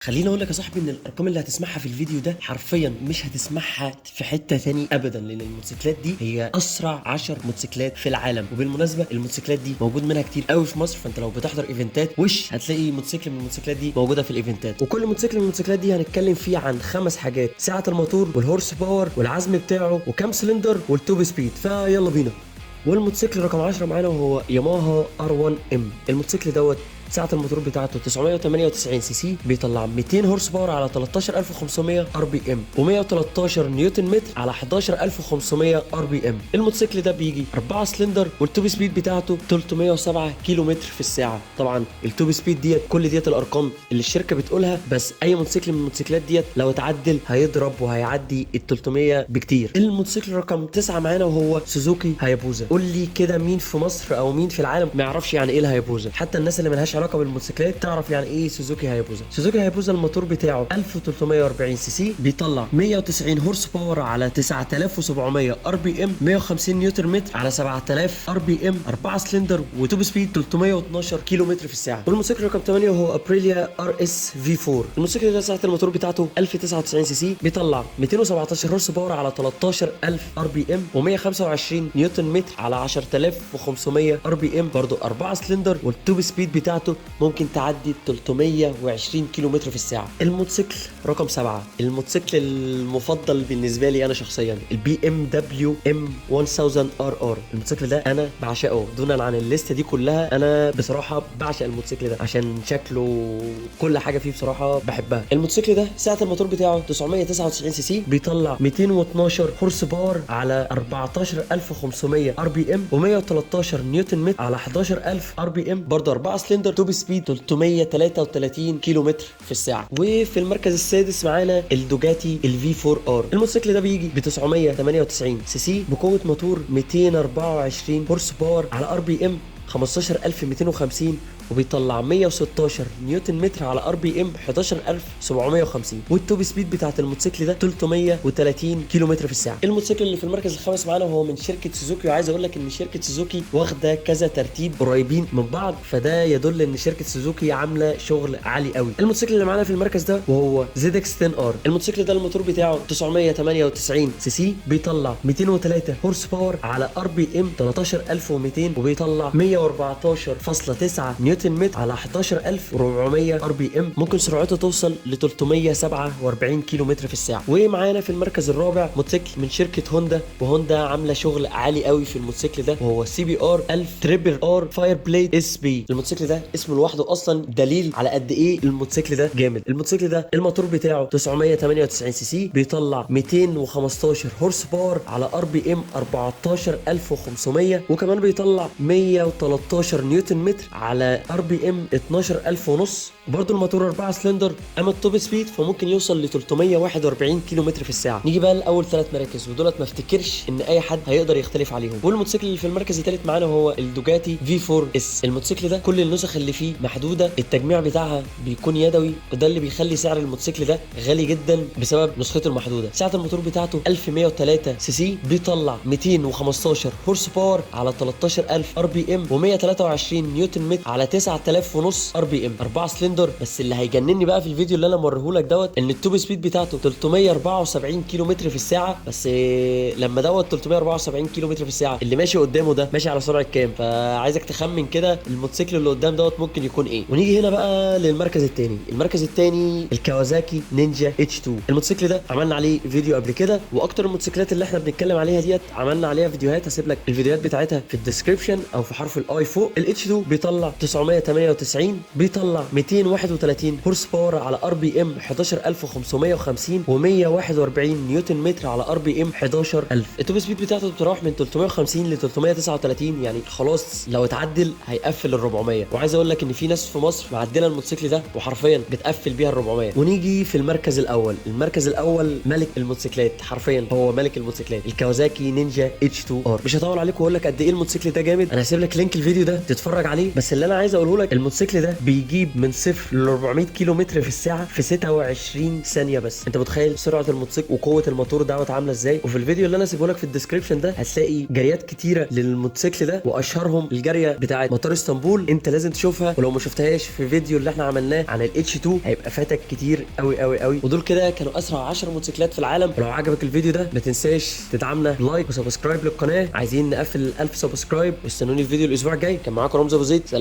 خليني اقول لك يا صاحبي ان الارقام اللي هتسمعها في الفيديو ده حرفيا مش هتسمعها في حتة تاني ابدا، لان الموتوسيكلات دي هي اسرع 10 موتوسيكلات في العالم. وبالمناسبة الموتوسيكلات دي موجود منها كتير قوي في مصر، فانت لو بتحضر event ات وش هتلاقي موتوسيكل من الموتوسيكلات دي موجودة في ال event ات. وكل موتوسيكل من الموتوسيكلات دي هنتكلم فيه عن 5 حاجات: سعة الموتور وال horse power والعزم بتاعه وكام سلندر وال top speed. فيلا بينا. والموتوسيكل رقم 10 معانا وهو ياماها R1 M. الموتوسيكل دوت سعة الموتور بتاعته 998 سي سي، بيطلع 200 horse power على 13500 RPM و113 نيوتن متر على 11500 RPM. الموتوسيكل ده بيجي 4 سلندر وال top speed بتاعته 307 كيلو متر في الساعة. طبعا ال top speed ديت كل ديت الارقام اللي الشركة بتقولها، بس اي موتوسيكل من الموتوسيكلات ديت لو اتعدل هيضرب وهيعدي ال 300 بكتير. الموتوسيكل رقم 9 معانا وهو سوزوكي هايابوزا. قول لي كده مين في مصر او مين في العالم ما يعرفش يعني ايه الهايابوزا؟ حتى الناس اللي ملهاش علاقة بالموتوسيكلات تعرف يعني ايه سوزوكي هايابوزا. سوزوكي هايابوزا الموتور بتاعه 1340 سي سي، بيطلع 190 horse power على 9700 RPM، 150 نيوتن متر على 7000 RPM، 4 سلندر و top speed 312 كيلو متر في الساعة. والموتوسيكل رقم 8 هو ابريليا RS V4. الموتوسيكل ده سعة الموتور بتاعته 1099 سي سي، بيطلع 217 horse power على 13000 RPM و125 نيوتن متر على 10500 RPM، برضه 4 سلندر وال top speed بتاعته ممكن تعدي 320 كيلو متر في الساعة. الموتوسيكل رقم 7، الموتوسيكل المفضل بالنسبة لي أنا شخصيا، البي ام دبليو ام 1000 RR. الموتوسيكل ده أنا بعشقه دونا عن الليستة دي كلها. أنا بصراحة بعشق الموتوسيكل ده عشان شكله، كل حاجة فيه بصراحة بحبها. الموتوسيكل ده سعة الموتور بتاعه 999 سي سي، بيطلع 212 horse power على 14500 RPM و113 نيوتن متر على 11000 RPM، برضه 4 سلندر، top speed 333 كيلو متر في الساعة. وفي المركز السادس معانا الدوجاتي ال V4 R. الموتوسيكل ده بيجي ب 998 سي سي بقوة موتور 224 horse power على RPM 15250، وبيطلع 116 نيوتن متر على RPM 11750، وال top speed بتاعت الموتوسيكل ده 330 كيلو متر في الساعة. الموتوسيكل اللي في المركز الخامس معانا وهو من شركة سوزوكي، وعايز اقول لك ان شركة سوزوكي واخده كذا ترتيب قريبين من بعض، فده يدل ان شركة سوزوكي عامله شغل عالي قوي. الموتوسيكل اللي معانا في المركز ده وهو ZX-10 R. الموتوسيكل ده الموتور بتاعه 998 سي سي، بيطلع 203 horse power على RPM 13200، وبيطلع 114.9 نيوتن متر على 11400 RPM، ممكن سرعته توصل ل 347 كيلو متر في الساعة. ومعانا في المركز الرابع موتوسيكل من شركة هوندا، وهوندا عامله شغل عالي قوي في الموتوسيكل ده، وهو CBR 1000 triple R Fireblade SP. الموتوسيكل ده اسمه لوحده اصلا دليل على قد ايه الموتوسيكل ده جامد. الموتوسيكل ده الموتور بتاعه 998 سي سي، بيطلع 215 horse power على RPM 14500، وكمان بيطلع 113 نيوتن متر على RPM 12000 ونص. برضه الموتور 4 سلندر. اما ال top speed فممكن يوصل ل 341 كيلو متر في الساعة. نيجي بقى لاول 3 مراكز، ودولت ما افتكرش ان اي حد هيقدر يختلف عليهم. والموتوسيكل اللي في المركز الثالث معانا هو الدوجاتي V4 S. الموتوسيكل ده كل النسخ اللي فيه محدودة، التجميع بتاعها بيكون يدوي، وده اللي بيخلي سعر الموتوسيكل ده غالي جدا بسبب نسخته المحدودة. سعة الموتور بتاعته 1103 سي سي، بيطلع 215 horse power على 13000 RPM و123 نيوتن متر على 9000 ونص RPM، 4 سلندر. بس اللي هيجنني بقى في الفيديو اللي انا موريهولك دوت ان ال top speed بتاعته 374 كيلو متر في الساعة. بس لما دوت 374 كيلو متر في الساعة، اللي ماشي قدامه ده ماشي على سرعة كام؟ فعايزك تخمن كده الموتوسيكل اللي قدام دوت ممكن يكون ايه. ونيجي هنا بقى للمركز الثاني. المركز الثاني الكawasaki نينجا H2. الموتوسيكل ده عملنا عليه فيديو قبل كده، واكتر الموتوسيكلات اللي احنا بنتكلم عليها ديت عملنا عليها فيديوهات، هسيب لك الفيديوهات بتاعتها في ال description او في حرف ال i فوق. ال H2 بيطلع 998، بيطلع 231 horse power على RPM 11550 و141 نيوتن متر على RPM 11000. ال top speed بتاعته بتروح من 350 ل 339، يعني خلاص لو اتعدل هيقفل ال 400. وعايز اقول لك ان في ناس في مصر معدله الموتوسيكل ده وحرفيا بتقفل بيها ال 400. ونيجي في المركز الاول. المركز الاول ملك الموتوسيكلات، حرفيا هو ملك الموتوسيكلات، الكawasaki نينجا H2 R. مش هطول عليكم واقول لك قد ايه الموتوسيكل ده جامد، انا هسيب لك link الفيديو ده تتفرج عليه. بس اللي انا عايزك عايز اقوله لك، الموتوسيكل ده بيجيب من 0 ل 400 كيلو متر في الساعة في 26 ثانية بس. انت متخيل سرعة الموتوسيكل وقوه الموتور دوت عامله ازاي؟ وفي الفيديو اللي انا سيبه لك في ال description ده هتلاقي جريات كتيرة للموتوسيكل ده، واشهرهم الجارية بتاعه مطار اسطنبول، انت لازم تشوفها، ولو ما شفتهاش في فيديو اللي احنا عملناه عن ال H2 هيبقى فاتك كتير قوي قوي قوي. ودول كده كانوا اسرع 10 موتوسيكلات في العالم. ولو عجبك الفيديو ده ما تنساش تدعمنا like و subscribe للقناة، عايزين نقفل 1000 subscribe. واستنوني في فيديو الاسبوع الجاي. كان معاكم رمزي ابو زيد، سلام.